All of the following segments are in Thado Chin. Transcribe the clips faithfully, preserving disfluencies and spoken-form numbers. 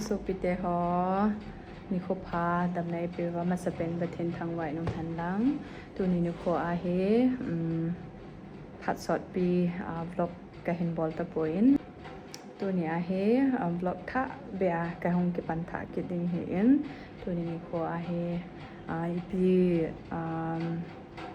Sopite ho, nikho pha, damna eipeuva masapen Pathen thangvah in umhen lang. Tuni nikho a hi, um, phat sotpi, ah, vlog kahin bol tapon. Tuni a hi, ah, vlog thah beh a kahung kipan thah kit ding ahin. Tuni nikho a hi, ah, ipi, um,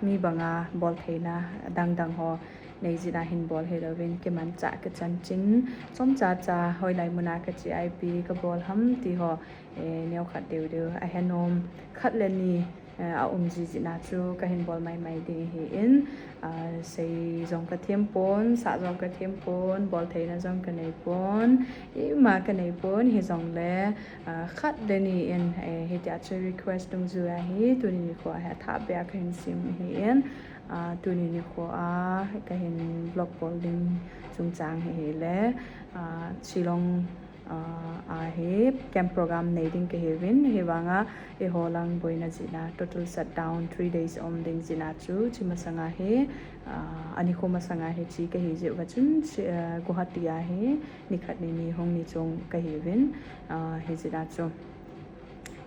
mi banga bol theina dangdang ho nei jeh a hin bol hilouvin, kimanchah kichan chin, chomcha cha hoilai muna kache a ipi kabol ham ti ho, eh, neokhat deudeu ahenom khat le ni, eh, aum jiji na chu kahin bol maimai ding ahin, ah, sei jong kathem pon, sah jong kathem pon, bol theina jong kanei pon, ima kanei pon, hijongle, ah, khat le ni in, eh, hitia chu request dungjui a hi, tuni nikho a hi athah beh a kahin sem ahin, ah, tuni nikho a kahin vlog bol ding chungchang hi ahile, ah, Shillong, ah, a hi camp program nei ding kahiuvin, hivanga eiho lang boina jeh a total shutdown three days um ding jeh a chu, hiche masanga hi, ah, anikho masanga hi che kahi jeh uva chun, che, ah, Guwahati a hi nikhat nini hung ni chung kahiuvin, ah, hijeh a chu.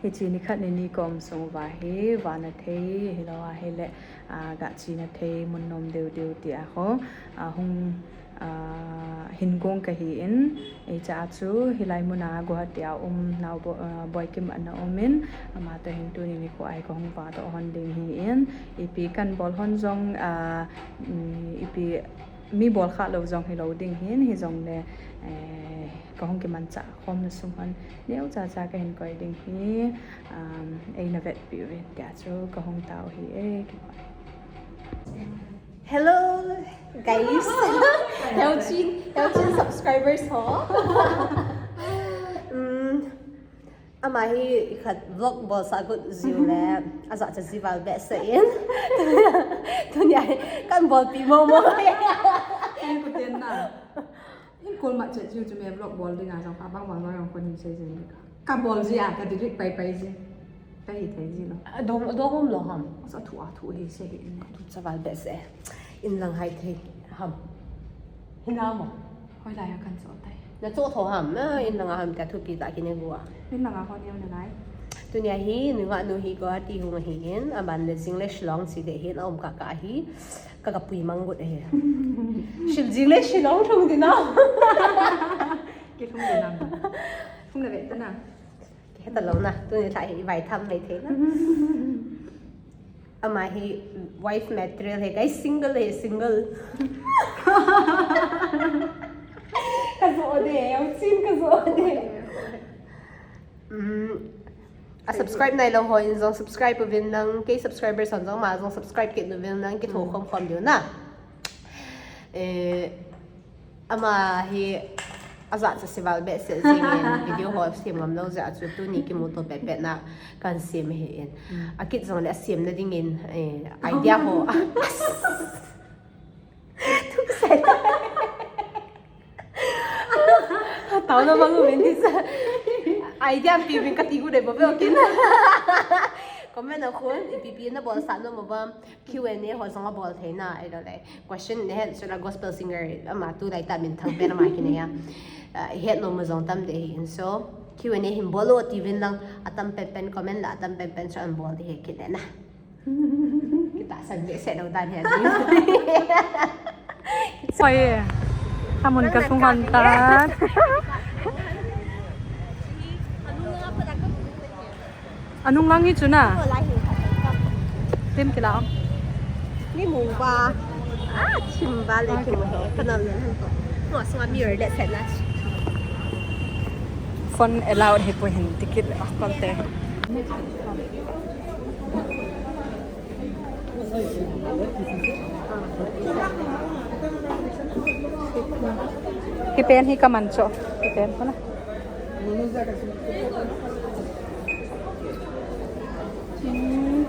Hiche nikhat nini kaum sung uva hi, vana thei, hilou ahile, ah, gachena thei, mun nom deudeu ti a ho, ah, hung, ah, hin gong kahin, hiche a chu, hilai muna Guwahati a um nau bo-, ah, Boikim ana um in, ama toh hin tuni nikho a hi kahung vahdoh hon ding ahin, ipi kahin bol hon jong, ah, um, ipi mi bol khah lou jong hilou ding ahin, hijongle, eh, kahung kimanchah khomna sung hon neocha cha kahin koi ding ahi, um, eina vetpi uvin tia chu kahung tao ahi e, kipah e. Hello, guys. Hello, Chin, Hello, Chin subscribers ho. Um, Ama hi khat vlog bolsah got jiu le, ajachat ji val behseh in. Tunia hi kahin bolpi momo. Kahin kuten na. Hin kolmat chet jiu chu me vlog bol dinga jong ka bang bang jong kon hin sei jing. Kabol ji a, ka delete pai pai ji. Kahithei ji lou. Adong, adong umlou ham. Asa thu a thu hi sei hi in. Thu cha val behseh. In lang hai thei ham. Hinam mo. Hoilai a kahin choh tai. Nachoh tho ham, na in langa ham tia thupi tah kinei ua. In langa ho neo nalai. Tunia hi, nungah nu hi Guwahati hung ahin, aban le jing le Shillong chi ding ahin, aum kaka ahi, ka kapui mang got ahi. Shil jing le Shillong lhung ding na. Kilhung ding na. Lhung na ve ta na. Kiheta lou na, tuni lha hi i vai tham mai thei na. Ama hi wife material hi, guys, single hi, single. Ka jo de, Chin ka jo de. Um, a subscribe nailou hon jong subscribe uvin lang, kei subscribers hon jong ama jong subscribe kit uvin lang, kitho khom khom diu na. Eh, Ama hi ajachat ji val behseh jing in video ho sem ngam lou jeh a chu tuni kimuto pet pet na kahin sem ahin. Mm. Akit jong le asem na ding in, eh, idea ho. Thusei. Tao na mang min hi sa. Idea pi min kati gu de bo be okin. Comment a khun, ipi pi na bolsah nom uvam. Q and A ho jong abol thei na, ahilouleh question nahet chu la gospel singer ama tulai tah minthang pen ama kinei a. Ah, ihet nom u jong tam ding ahin, so Q and A hin bol o tiuvin lang, atam pen pen comment la, atam pen pen chu ahin bol ding ahi kinei na. Kitahsan behseh lou dan ahi. Oi, amun kasung hon tan. Anung lang hi chu na. Lim kila. Ni mu ba. Ah, thim ba le thim he. Kanam le han to. Mo sunga mirror le set na. Phone allowed hi po hin ticket le call te. Kipen hi kaman cho. Kipen ko na. Hmm.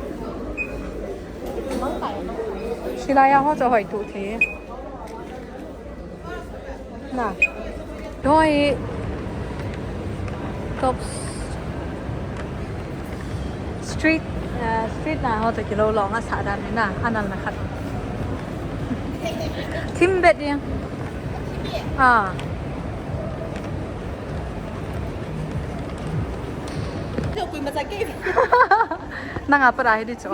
Silai a ho cho hoi tu the. Na. Doi. Top street, ah, street na ho to kilou long a sa dan na, anal na khat. Thim bet ya. Ah. Nanga para hi di chu.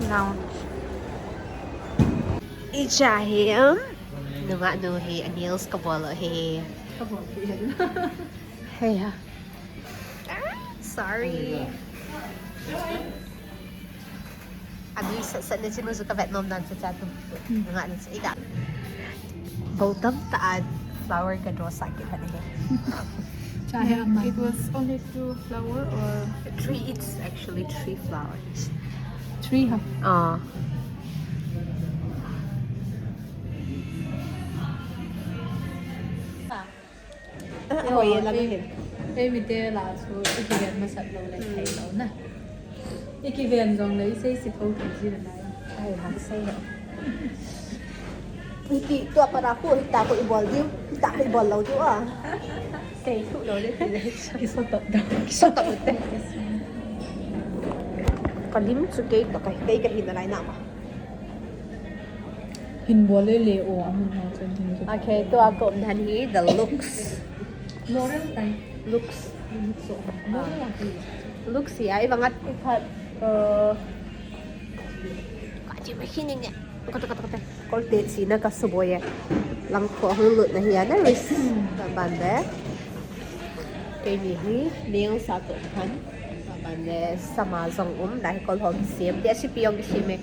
Lounge. Icha hi, um, nunga nu hi, a nails kabol hi. Kabol hi. Hey ha. Ah, sorry. Abi sa sa ni sinu suka vet nom dan sa chatu. Nga ni sa ika. Bautam ta ad flower ka draw sa ki phane. Chaya ma. It was only two flower or three? It's actually three flowers. Three ha. Ah. Hoi e lang hin. Ei mite la chu i kiven masat lou le thei lou na. I kiven jong le i sei si tho thei ji le nai. Ai ha sei lo. Iti tua para khu hita khu i bol diu, hita khu i bol lou diu a. Kei khu lou le. Kisotop da. Kisotop te. Kalim chu kei ka, kei ka hina lai na ma. Hin bol le le o, amun ho chen hin chu. Okay, tua ka um dan hi the looks. Floral type. Looks. Looks so. Floral type. Looks hi ai vangat ikhat, uh, ka chi ma hi ni ne. Kata, kata, kata. Kolte chi na ka suboi e. Lang kho hung lut na hi a na risk. Ban de. Keini hi nails a to han. Ban le sama jong um, lai kol hom kisem. Ti a sipi jong kisem e.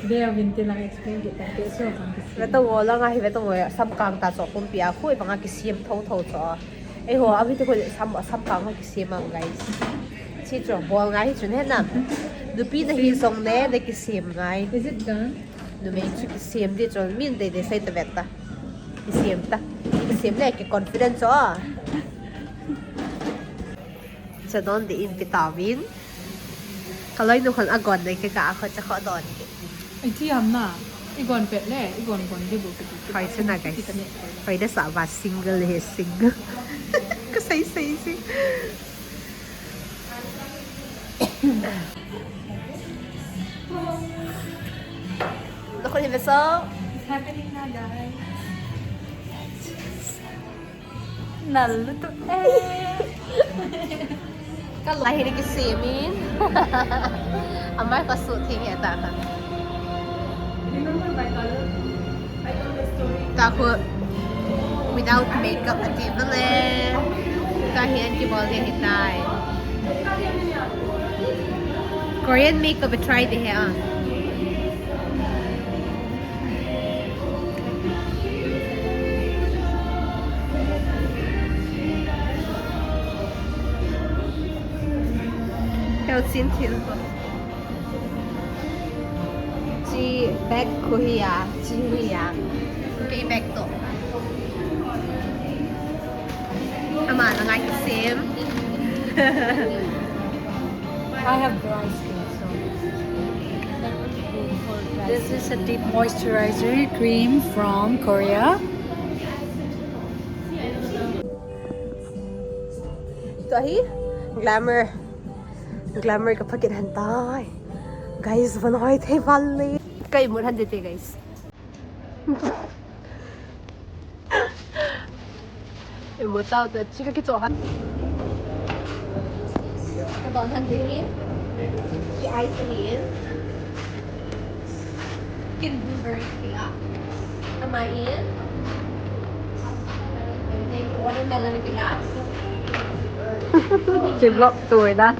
Ve a vin ti lang explain kit ta, ti so jong kisem. Ve to wo lang a hi ve to wo sam kang ta cho kumpi a khu i bang a kisem tho tho cho. Ei ho, a vi to ko sam, sam kang a kisem ang, guys. Chi cho bol ngai hi chun he na. Nupi na hi jong le, le kisem ngai. Is it done? Numei chu kisem di chun min dei dei sei ta vet ta. Kisem ta. Kisem le ki confidence o. Cha don di in pi ta vin. Ka loi nu khon a gon dei ke ka a kho cha kho don ke. Ai chi am na. I gon pet le, i gon gon di bu ke. Hoi chu na, guys. Hoi da sa va single he single. Ka sei sei si. Look at him, so. It's happening now, guys. Naluto eh. Ka lai hi ni kisem in. Amar ka su thing he ta ta. Remember my color? Ka khu without makeup a ti bale. Ka hi an kibol hi tai. Korean makeup a try de he a. Heo sin thil ko. Chi bag khu hi a, chi hi a. Kei bag to. Ama na ngai kisem. I have dry skin, so. This is a deep moisturizer cream from Korea. Tua hi Glamour. Glamour ka phakit han tai. Guys, van hoi thei val le. Ka imut han de te, guys. Imut tau te, chi ka kicho han. Ka don han de hi. Ki ai te ni. Kin blueberry pila. Ama in. Watermelon pila. Ki vlog tu dan.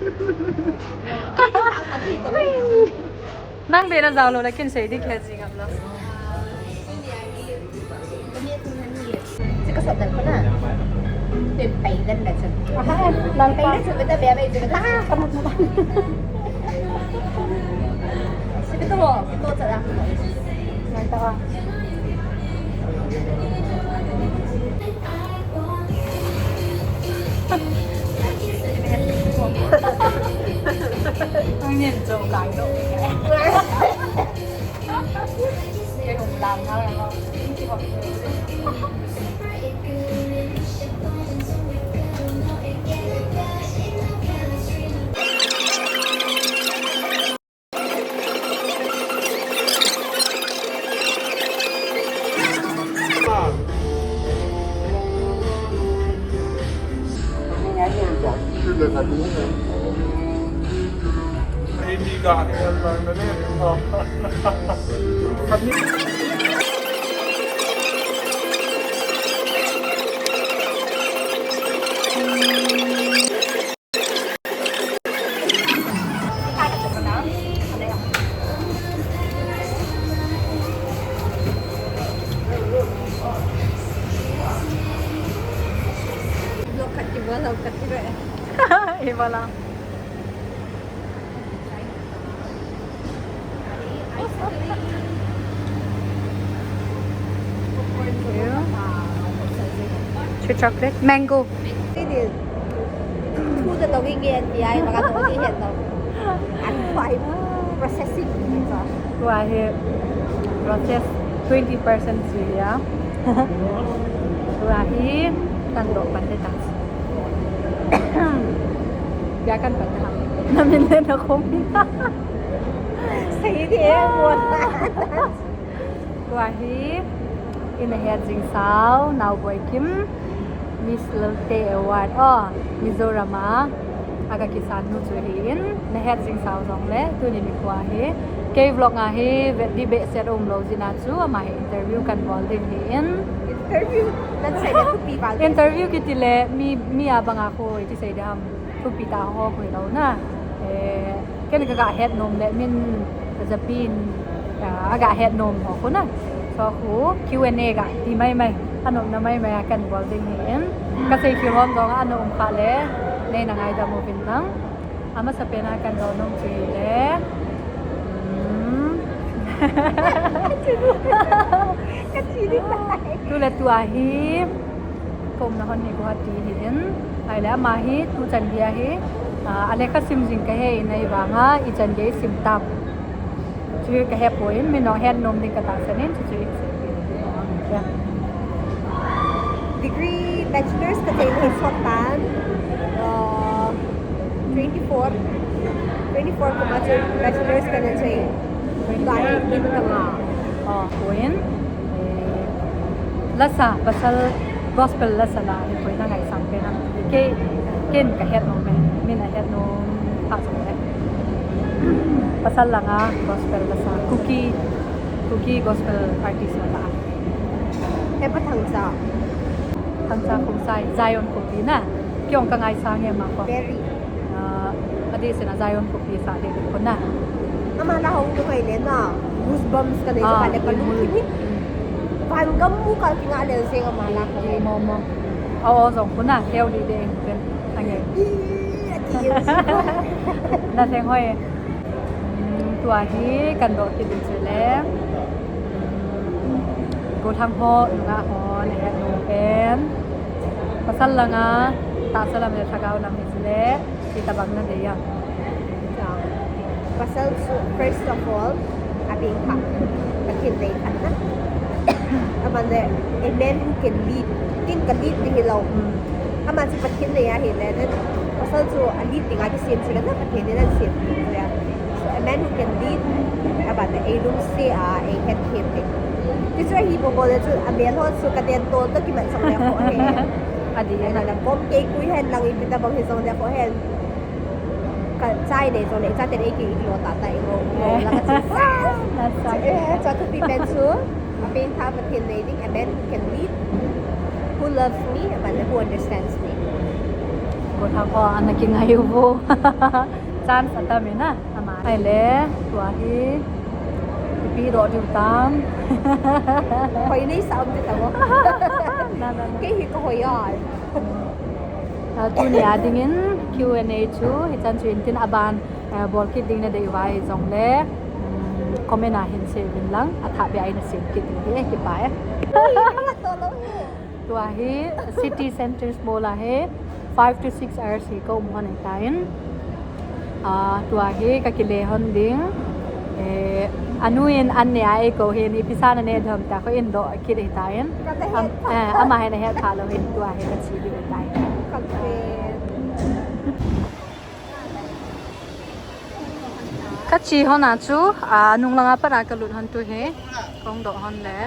Nang de na jao lo na kin sei di khe jing am lo. Chu ka sop dan ko na. Te pai dan da chun. Aha, nang pai dan chun beta bia bai chu ta ka mut mut. Sipi to mo, to cha da. Nang ta. Ang nian chong kai lo. Iba lang. Chocolate, mango. Thu da tawh nge nge an ti ai, baka tawh nge hen tawh. An khuai processing ni tawh. Khuai hi process twenty percent si ya. Khuai hi kan dawh pan te tak. Ya kan pan te ham. Na min le na khom. Sei di e, mo. Tua hi i na het jing sau, Naoboi Kim, Miss Lalte Award, oh, Mizoram a, a ka kisan nu chu hi in, na het jing sau jong le, tuni ni kua hi, kei vlog a hi, vet di behseh um lo jin a chu, ama hi interview kan bol ding hi in. Interview? Nan sei le thupi val. Interview kiti le, mi, mi a banga khu, iti sei ding ham, thupi ta ho khu lo na. Eh, Ken ka ga het nom le min japi in, ah, a ga het nom ho khu na. So khu Q and A ga ti mai mai. A nom na mai mai a kan bol ding hi in. Ka sei ki hom dong a nom kha le. Nei na ngaidam uvin lang. A masa pen a kan dong nom chu hi le. Hmm. Ka chi di tai. Tu le tua hi. Ka umna hon hi Guwahati hi in, ahile ama hi tuchan gei a hi, ah, a lekha sim jing ka he in ahivanga, ichan gei sim tam. Chu ka he poi in, min jong het nom ding ka tahsan in, chu chu in. Yeah. Degree bachelor's ka chei le sot tan, ah, twenty-four, twenty-four kum a chu bachelor's ka na chei. Twenty-four. Tua hi in ka nga. Oh, poi in. Eh, lasa, pasal gospel lasa la, eh, koi na ngaisang pen ham. Kei, ken ka het nom e, min a het nom pha song e. Pasal langa gospel lasa, Kuki, Kuki gospel artist la. He pa Thangcha. Thangcha Khongsai, Zion Khopi na. Kei jong ka ngaisang e ama ko. Very. Ah, adeh seh na Zion Khopi sa deh deh kon na. Ama la hung lhung ngai le na, goosebumps ka nei. Ah, ka le ka lungthim hi. Van gam mu ka kinga le se ama la hung. Mo, mo. Aw, aw, jong kon na, keu deh deh pen. Ange. Ih, ati. Na theng hoi. Hmm, tua hi kan doh kit ding chu le. Hmm, Gothang ho, nungah ho, na het nom pen. Pasal langa, tahsa lam le lhagao lam hi chu le. Hitabang na dei a. Pasal chu, first of all, a beng kha, Pathen nei khat na. Aban le, a man who can lead. Ken ka lead ding hilou. Ama chu Pathen nei ahi le, then pasal chu a lead dinga kisem chu le na Pathen in asem chu ya. So a man who can lead, aban le, ei lungset a, ei het them thei. Ti chu ahi bou bou le chu, a mel ho chu ka den tol toh kimat jong le kho he. Adi. Ahi na. Bom kei kui hen lang ipi tabang hi jong le kho hen. Ka chai nei jong le, chate nei kei iglo ta ta iglo, iglo la ka chi. That's sad. Eh, cha thupi pen chu, a pengtha Pathen nei ding, a man who can lead, who loves me, aban le who understands me. Gothang ho ana kingai u vo. Chance atam e na, ama. Ahile, tua hi, ipi doh diu tam. Hoi nei sa um ti ta vo. Na, na, na. Kei hi ka hoi ai. Ah, tuni a dingin Q and A chu, hichan chu in tin aban, ah, bol kit ding na dei uva jong le, um, comment a hin sei uvin lang, athah beh a ina sei kit ding hi, eh, kipah e. Tua hi city centers mall a hi five to six hours hi ka um hon ahitan. Ah, tua hi ka kile hon ding. Eh, anu in an ne a eikou hin, ipi sa na ne ding ham tia kho in doh kit ahitan. Am-, eh, ama hin ahet pha lou hin tua hi ka chi ding ahitan. Ka chi hon a chu, ah, nung langa pat a ka lut hon tu hi. Kong doh hon le.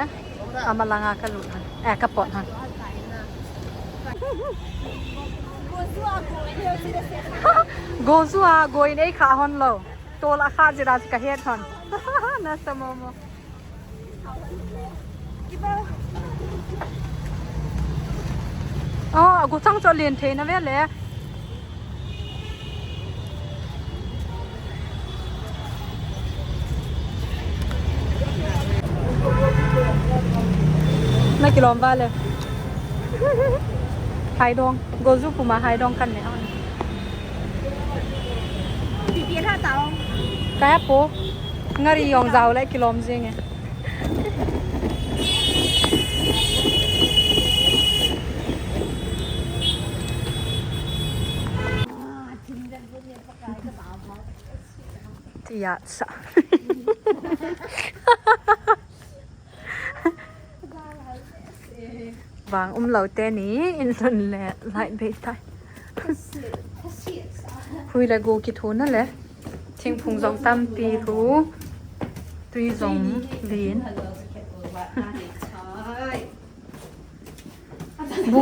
Ama langa ka lut hon. Eh, ka pot hon. Go zu a, go in ei kha hon lo. Tol a kha jira ka het hon. Na sa momo. Oh, a go chang cho len thei na ve le. Na kilom va le. Haidong. Go zu puma haidong kan ne. Pipi tha tao. Kaya po. Ngari yong zau le kilom jing e. Tia sa. Vang um lo te ni in lhun le light bei tai. Hui le go kithu na le. Thingphung jong tampi thu. Tui jong lin.